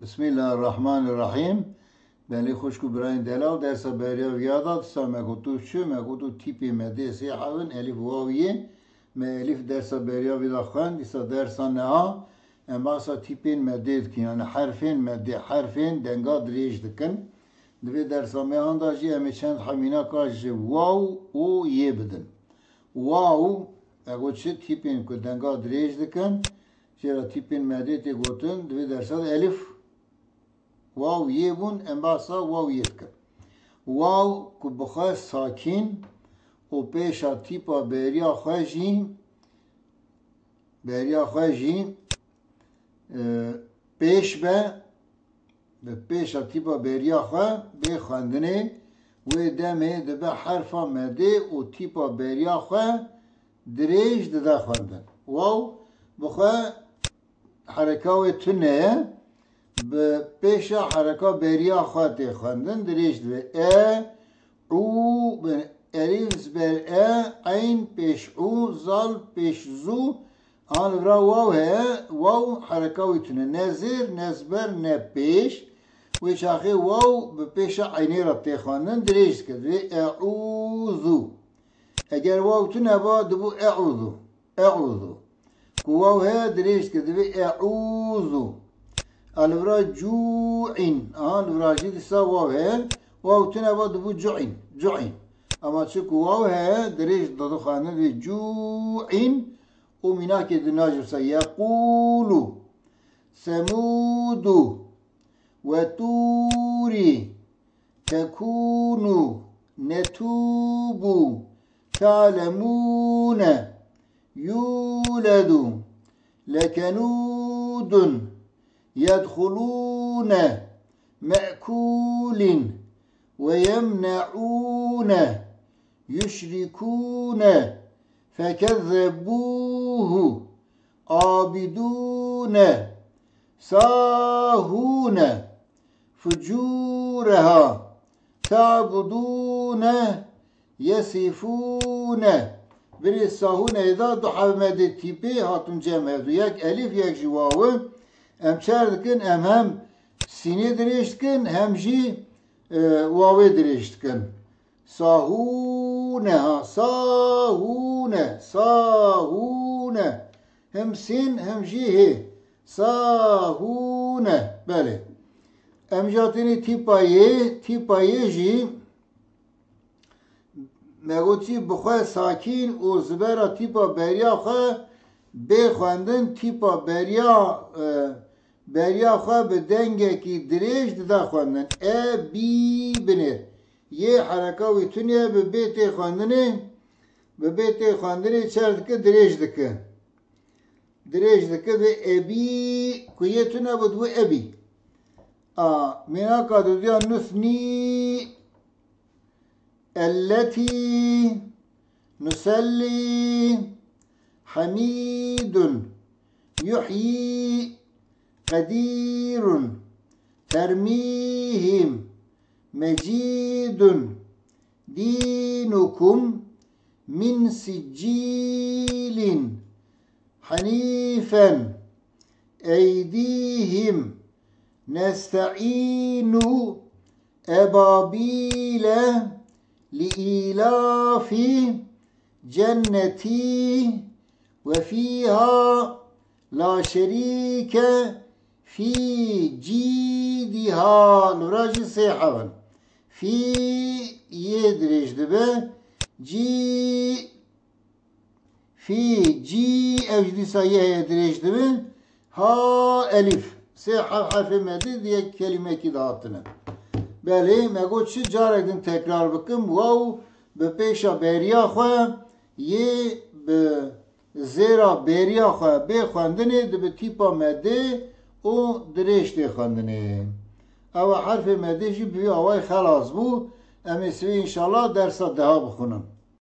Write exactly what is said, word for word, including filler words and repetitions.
Bismillahirrahmanirrahim. Belê xwişk û birayên delal, dersa beriya viya da dîsa me gotu çi? Me gotu tîpê me dê sê hewin, elîf, waw, yê. Me elîf dersa beriya vî da xwend, dîsa dersa neha em behsa tîpên me dê dikin, yani herfên me dê, herfên denga dirêj dikin. Di vê dersa me han da jî em ê çend hemînaka ji waw û yê bidin. Waw, me got çi? Tîpên ku denga dirêj dikin, jê re tîpên me dê tê gotin, di vê dersa de elîf, waw, yê bûn, em behsa waw, yê dikin. Waw ku bi xwe sakîn û pêşa tîpa beriya xwe jî, beriya xwe jî, e, pêş be, bi pêşa tîpa beriya xwe bê xwendinê, wê demê dibe herfa me dê û tîpa beriya xwe dirêj dide xwendin. Waw bi xwe hereka wê tune ye, bi pêşa hereka beriya xwe tê xwendin, dirêj dibe. E, û, bi elîf ziber e, eyn pêş û, zal pêş zû, a li vira waw heye, waw hereka wî tune. Ne zêr, ne ziber, ne pêş. Wê çaxê waw bi pêşa eynê re tê xwendin, dirêj dike. Divê eûzû. Eger waw tune ba, dibû eûzû. Eûzû. Ku waw heye, dirêj dike, divê eûzû. A li vira cû'în. Aha, li vira jî dîsa waw heye. Waw tune ba, dibû cu'în. Cu'în. Ama çi ku waw heye, dirêj didixwendin, divê cû'în. Û mînakê di najirsa yeqûlû, semûdû, we tûrî, tekûnû, netûbû, te'lemûne, yûledû, lekenûdun, yedxulûne, me'kûlîn, we yemne'ûne, yuşrikûne, fekezzebûhu, abidûne, sahûne, fucûreha, ta'budûne, yesifûne. Binê sahûneyê de du hewmedê tîpê hatin cem, her du, yek elîf, yek jî wawi. Em çer dikin, em hem sînê dirêj dikin, hem jî, e, wawê dirêj dikin. Sahûne, ha, sahûne, sahûne. Hem sîn, hem jî hê. Sahûne. Belê. Em jî hatînî tîpa yê, tîpa yê jî me gotî bi xwe sakîn û zibera tîpa beriya xwe bê xwendin, tîpa beriya, e, beriya xwe bi dengekî dirêj dide xwendin. E, bî, binêr. Yê hereka wî tune ye, bi bê tê xwendinê, bi bê tê xwendinê çer dike, dirêj dike. Dirêj dike, divê ebî, ku yê tune bû, dibû ebî. A, mînaka duduya nusnî, elletî, nusellî, hemîdun, yuhyî, qedîrun, termîhîm, mecîdun, dînukum, min siccîlin, henîfen, eydîhim, neste'înu, ebabîle, li îlafî, cennetî, we fîha, la şerîke, fî, cîdîha. Li vira jî sê hewin. Fî yê dirêj dibe. Cî, fî, cî, ev jî dîsa yê heye dirêj dibe. Ha, elîf. Sê hev herfê me dê di yek kelîmekî de hatine. Belê, me got çi, carek din tekrar bikim. Waw bi pêşa beriya xwe, yê bi zêra beriya xwe bê xwendinê, dibe tîpa me dê û dirêj tê xwendinê. Ew herfê me dê jî bi vî awayî xelas bû. Em ê sibê înşallah dersa deha bixwînin.